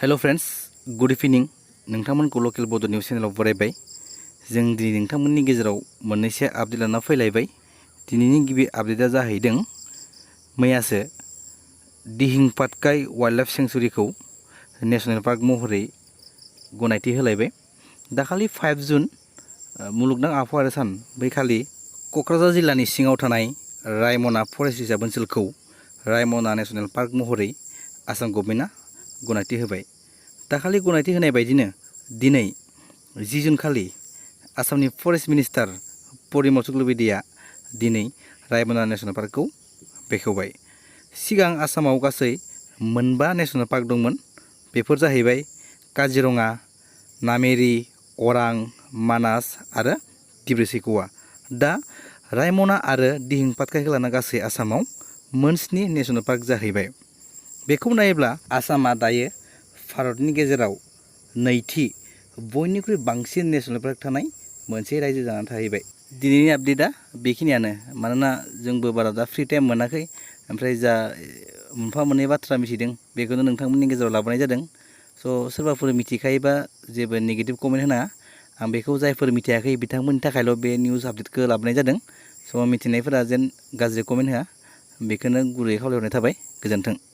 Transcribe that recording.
Hello friends, good इभिनिं। नोंथांमोनखौ लकेल बड' news चेनेलाव बरायबाय। जों दिनै नोंथांमोननि गेजेराव मोननैसो आपडेट लाना फैलायबाय। दिनैनि गिबि आपडेटआ जाहैदों मैयासो दिहिं पाटकाई वाइल्ड लाइफ सेंचुरीखौ नेशनेल पार्क महरै गनायथि होलायबाय। दाखालि 5 जुन मुलुगनां आबहावा सान बैखालि क'क्राझार जिल्लानि सिङाव थानाय रायमना फरेस्ट रिजार्भ ओनसोलखौ रायमना नेशनेल पार्क महरै आसाम गभर्नमेन्टआ गनायथि होबाय। दाखालि गनायथि होनाय बायदिनो दिनै 10 जुन खालि आसामनि फरेस्ट मिनिस्टार परिमल शुक्लबैद्यआ दिनै रायमना नेशनेल पार्कखौ बेखेवबाय। सिगां आसामाव गासै मोनबा नेशनेल पार्क दंमोन। बेफोर जाहैबाय काजिरङा, नामेरि, अरां, मानास आरो डिब्रु सैख'वा। दा रायमना आरो दिहिं पाटकाईखौ लाना गासै आसामाव मोन 7 नेशनेल पार्क जाहैबाय। बेखौ नायोब्ला आसामा दायो भारतनि गेजेराव नैथि बयनिख्रुइ बांसिन नेशनेल पार्क थानाय मोनसे रायजो जानानै थाहैबाय। दिनैनि आपडेटआ बेखिनियानो, मानोना जोंबो बारा दा फ्रि टाइम मोनाखै। ओमफ्राय जा मोनफा मोननै बाथ्रा मिथिदों बेखौनो नोंथांमोननि गेजेराव लाबोनाय जादों। स' सोरबाफोर मिथिखायोबा जेबो नेगेटिभ कमेन्ट होनाङा। आं बेखौ जायफोर मिथियाखै बिथांमोननि थाखायल' बे निउस आपडेटखौ लाबोनाय जादों। स' मिथिनायफोरा जेन गाज्रि कमेन्ट होआ, बेखौनो गुरैयै खावलायहरनाय थाबाय। गोजोन्थों।